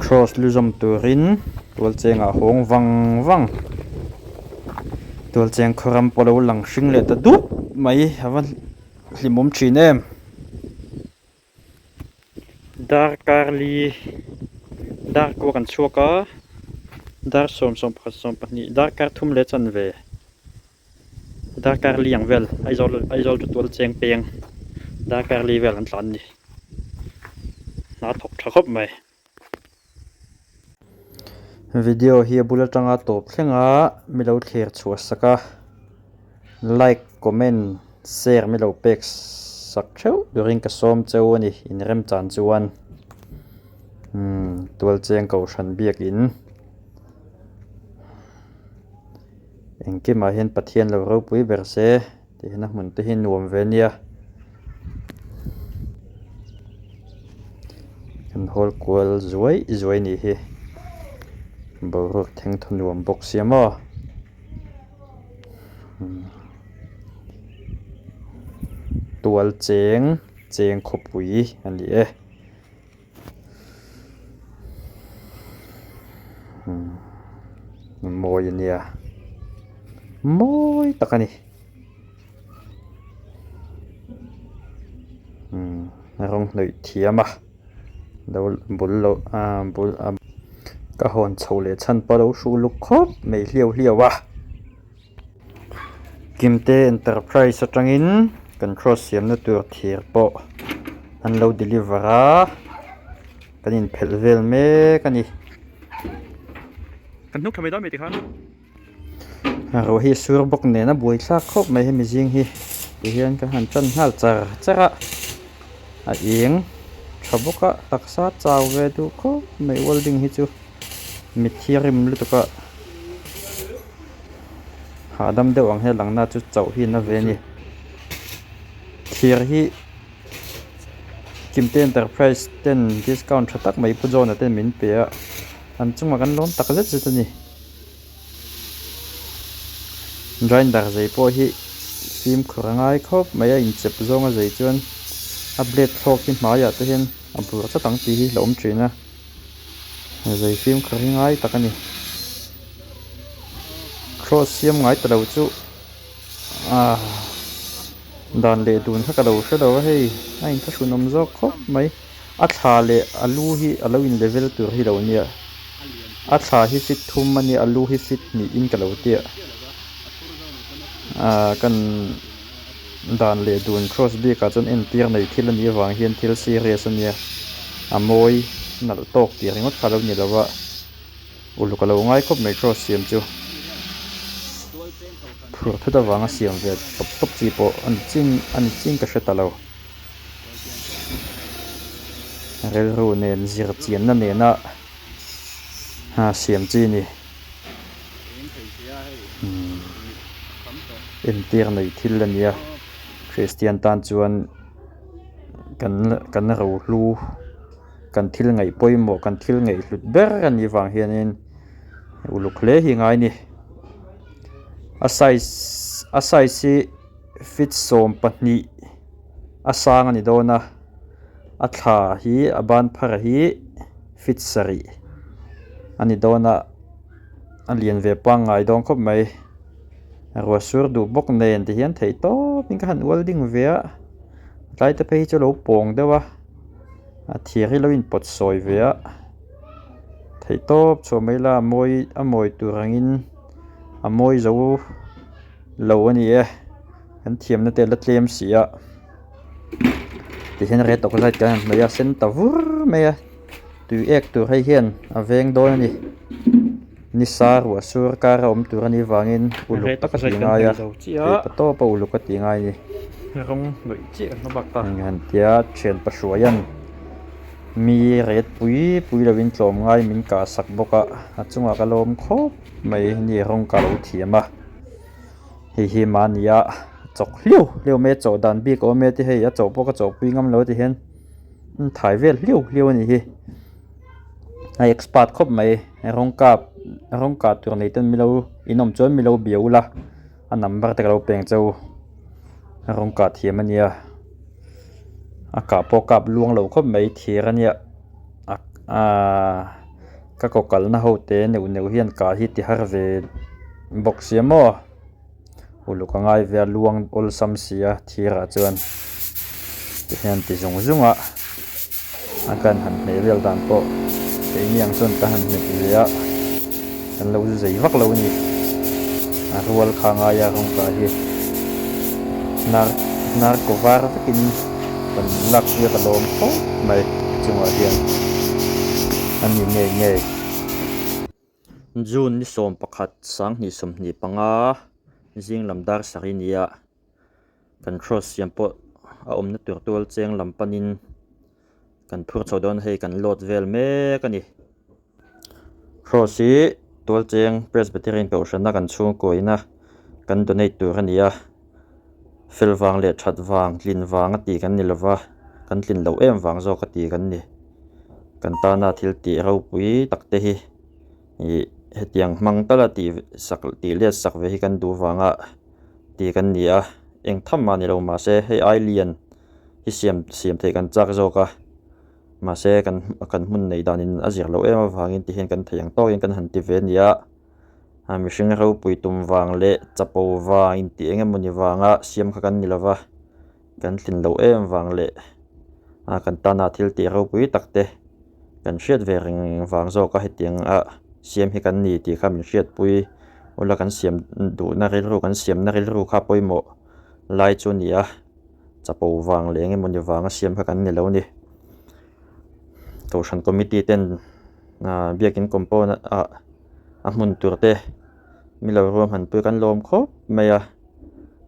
Cross lu zawm turin tualcheng ah hawng vang vang tualcheng khaw ram pawh lo lang hring leh ta dup mai a va hlimawm thin em. Darkar li dar kua kan chhuak a dar sawm sawm pakhat sawm pahnih darkar thum leh chanve. Darkar li ang vel Aizawl Aizawl chu tual cheng peng darkar li vel an tlan a ni hna thawk tha khawp mai. Video hi a bul atanga tawp thleng a mi lo thlir chhuah sak a like comment share mi lo pek sak theuh turin ka sawm cheu a ni inremchan chuan umm tual cheng kohhran biakin. Engkimah hian Pathian lo ropui ber se tih hian a hmun te hi nuam ve nia. Kan hawl kual zuai zuai nih hi boruak theng thaw nuam bawk sia maw. Tual cheng cheng khawpui a ni e. Mawi a nia mawi tak a ni umm rawng hnawih thiam a lo bul lo ah bul a ka hawn chho leh chhan pawh a lo hru luk khawp mai hliau hliau a. Kimte enterprise atangin kan cross siamna tur thir pawh an lo deliver a kan inphelh vel mek a ni. Kan hnuk tha mai dawn mai tikhan. Ruah hi a sur bawk nen a buai thlak khawp mai hemi zing hi tihian kan han tan nghal char char a a eng tha bawk a taksa chau ve duh khawp mai welding hi chu. Mitthi rim lutuk a hahdam deuh ang hian langna chu chauh hi na ve a ni. Thir hi Kimte Enterprise ten discount tha tak mai Pu John-a ten min pe a, an chungah kan lawm tak zet zet a ni. Grinder zei pawh hi fimkhur a ngai khawp mai a, inchep zawnga zei chuan a blade thlawk hi hmaiah te hian a bur tlat ang tih hi hlauh awm thin a. Zei fimkhur hi ngai tak a ni. Cross siam ngai ta lo chu ah dan leh dun kha ka lo hre lo a hei a inthlahrunawm zawk khawp mai. A thla leh a lu hi a lo in level tur hi lo nia. A thla hi fit thum a nia a lu hi fit hnihin ka lo tia. Ah kan Dan leh dun cross bikah chuan entir nei thil a nih avang hian thil serious a nia, a mawi nalh tawk tih ringawt kha a lo ni lo a, uluk a lo ngai khawp mai cross siam chu. Phur thut avanga siam ve tawp tawp chi pawh a ni ching a ni ching ka hre ta lo. Rilru nen zir chianna nena siam chi a ni. Entir nei thil a nia Kristian tan chuan kan kan rohlu kan thil ngaih pawimawh kan thil ngaih hlut ber a nih vang hianin uluk hle hi a ngai a ni a size a size hi feet 12 a sang a ni dawn a a thla hi a ban phar hi feet 7 a ni dawn a. A lian ve pangngai dawn khawp mai. Ruah sur duh bawk nen ti hian theih tawp in ka han ual ding ve a. Tlai te phei hi chu a lo pawng deuh a. A thir hi lo in pawt sawi ve a. Theih tawp chhuah mai ila a mawi a mawi tur angin a mawi zo lo a ni e. Kan thiamna te a la tlem si a. Tihian red oxide kan han hnawih a sen ta vur mai a. Tui ek tur hei hian a veng dawn a ni. Nisa ruah sur kar a awm tur a nih vangin uluk tak a ti ngai a, theihpa tawpa uluk a ti ngai a ni. Eng han tia thian pahruaia'n mi ret pui pui lovin tlawm ngai min kah sak bawk a, a chungah ka lawm khawp mai ni rawng ka lo thiam a. Hei hi mahnia chawk hliau hliau mai a chawh dan bik a awm e ti hei a chawh pawh ka chawh pui ngam lo ti hian. Thai vel hliau hliau a nih hi a expert khawp mai rawng kap rawng kah tur nei ten milo in awm chuan milo bia ula a number te ka lo peng cheu rawng kah thiam a nia a kah pawh a kap luang lo khawp mai thir a nia ahh. Ka kaw kalna ho te neuh neuh hian kah hi ti har ve bawk sia maw. Uluk a ngai ve a luang awlsam si a thirah chuan ti hian ti zung zung a a kan han hmeh vel dan pawh keini ang chuan ka han hmet ve a kan lo zei vak lo a ni a rual kha a ngai a rawng kah hi hnar hnar kaw var vekin kan lak pui a ka lawm khawp mai chungah hian a ni ngei ngei. June ni 11 2025 zing lam dar sarih nia kan cross siam pawh a awmna tur tual cheng lam panin kan phur chho dawn hei kan load vel mek a ni. Cross hi tual cheng Presbyterian kohhrana kan chhungkuaina kan donate tur a ni a, fel vang leh that vang tlin vang a tih kan ni lova kan tlin loh em vang zawk a tih kan ni. Kan tana thil tih ropui tak te hi. Ih hetiang hmang tala tih sak tih let sak ve hi kan duh vanga ti kan ni a eng tham mah ni lo mahse hei ai lian hi siam siam theih kan chak zawk a mahse kan kan hmun neih danin a zir loh em avangin ti hian kan thei ang tawkin kan han ti ve a ni a a mihring ropui tum vang leh chapo vang intih eng emawni vanga siam kha kan ni lova kan tlin loh em vang leh a kan tana thil tih ropui tak te. Kan hriat ve reng vang zawk a hetiang a siam hi kan ni tih kha min hriatpui ula kan siam duhna rilru kan siamna rilru kha pawimawh lai chu a ni a chapo vang leh eng emawni vanga siam kha kan ni lo a ni. Kohhran committee ten ah biakin compound ah a hmun tur te mi lo ruahman pui kan lawm khawp mai a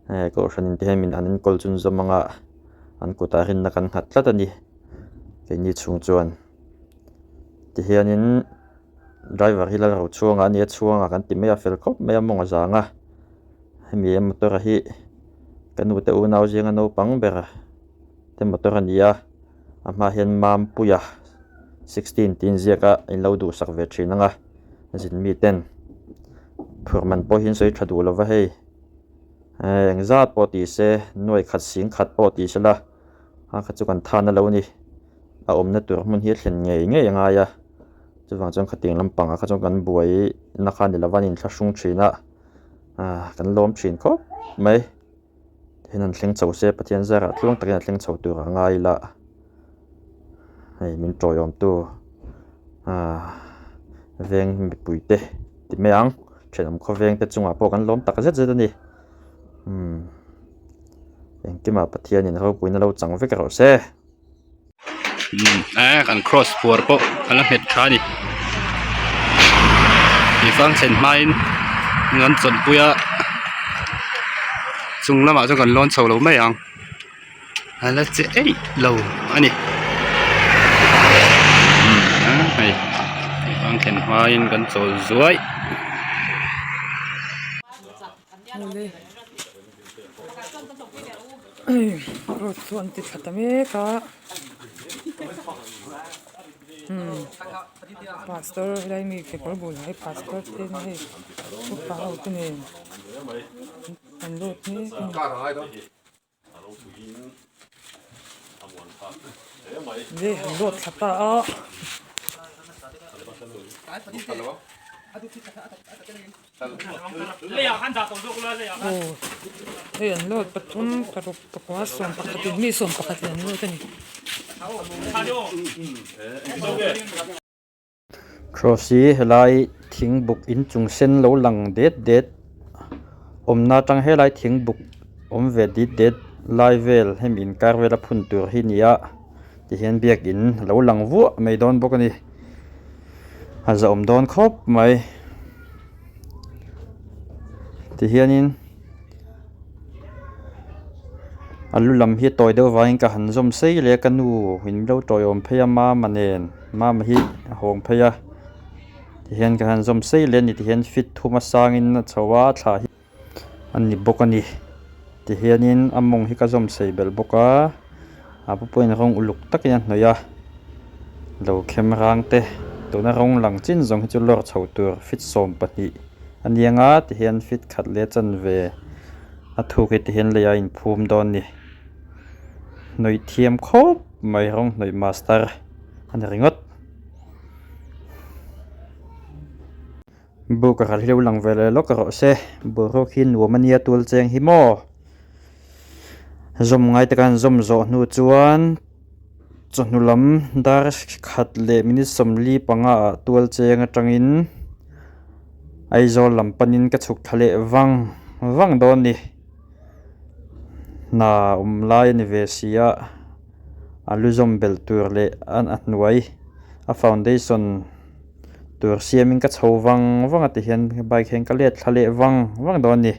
hei kohhran in te hian min an enkawl chhunzawm anga an kutah rinna kan nghat tlat a ni. Keini chhung chuan tihianin driver hi Lalrochhuanga a nia chhuanga kan ti mai a fel khawp mai a mawng a zang a hemi a motor hi ka nu te unau zinga naupang ber te motor a ni a a hmaah hian Mampuia 16 tih a inziak a in lo duhsak ve thin ang a zin mi ten phur man pawh hi an sawi tha duh lo va hei engzat pawh ti se nuai khat sing khat pawh ti se la. A kha chu kan than a lo ni. A awmna tur hmun hi a thlen ngei ngei a ngai a. Chuvang chuan khatiang lampangah kha chuan kan buai na kha ni lova an inthlahrung thin a. Ahh kan lawm thin khawp mai. Tihian an thleng chho se Pathian zarah tluang takin a thleng chho tur a ngai ila. Hei min tawiawmtu ahh veng mipui te ti mai ang. Thenawm khawveng te chungah pawh kan lawm tak zet zet a ni. Umm engkimah Pathianin ropuina lo chang vek rawh se. Umm eh kan cross puar pawh a la nghet tha a ni tihfang thlen hmain an chawnpui a chung lamah chuan kan lawn chho lo mai ang. A la che eih lo a ni umm hei an thlen hmain kan chawl zuai. Road chu an ti tha ta mek a umm pastor helai mi kekawr bul ah hi pastor te hei upa ho te nen an lut mek a ni. Lei han load thla ta a. Aw hei an load pathum paruk pakua 11 in mi 11 in an load a ni. Cross hi helai thing buk inchung sen lo lang det det awmna atang helai thing buk awm ve dit det lai vel hemi inkar vela phun tur hi a ni a tihian biakin a lo lang vuah mai dawn bawk a ni a zahawm dawn khawp mai tihianin. A lu lam hi a tawi deuh vangin ka han zawm sei leh a ka nu in lo tawiawm phei a mama nen mama hi a hawng phei a tihian ka han zawm sei leh a ni tihian feet thum a sangin a chho a thla hi a ni bawk a ni tihianin a mawng hi ka zawm sei belh bawk a a pu pawhin rawng uluk takin a hnawih a lo khem rang te tuna rawng lang chin zawng hi chu lawr chho tur feet 12 a ni anga tihian feet khat leh chanve a thuk hi tihian lei a inphum dawn a ni hnawih thiam khawp mai rawng hnawih master a ni ringawt. Buk ral hi lo lang ve leh lawk rawh se, boruak hi nuam a nia tual cheng hi maw? Zawm ngai te khan zawm zawh hnu chuan chawhnu lam dar khat leh minute 45 ah tual cheng atangin Aizawl lam panin ka chhuk thla leh vang vang dawn ni. Hna awm lai a ni ve si a, a lu zawm belh tur leh a hnuai a foundation tur siamin ka chho vang vang a tihian bike hian ka let thla leh vang vang dawn a ni.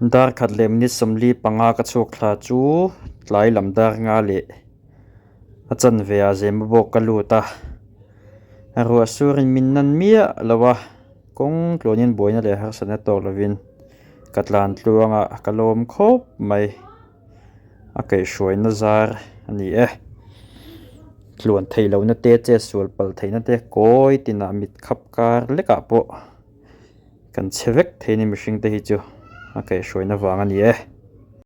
Dar khat leh minute 45 ka chhuak thla chu tlai lam dar nga leh a chanve ah zema bawk ka lut a, ruah surin min nan miah lo a, kawng tluanin buaina leh harsatna tawk lovin ka tlan tluang a ka lawm khawp mai. A kaihhruaina zar a ni e. Tluan theih lohna te che sual palh theihna te kawi tinah mit khap kar lekah pawh kan chhe vek thei a ni mihring te hi chu a kaihhruaina vang a ni e.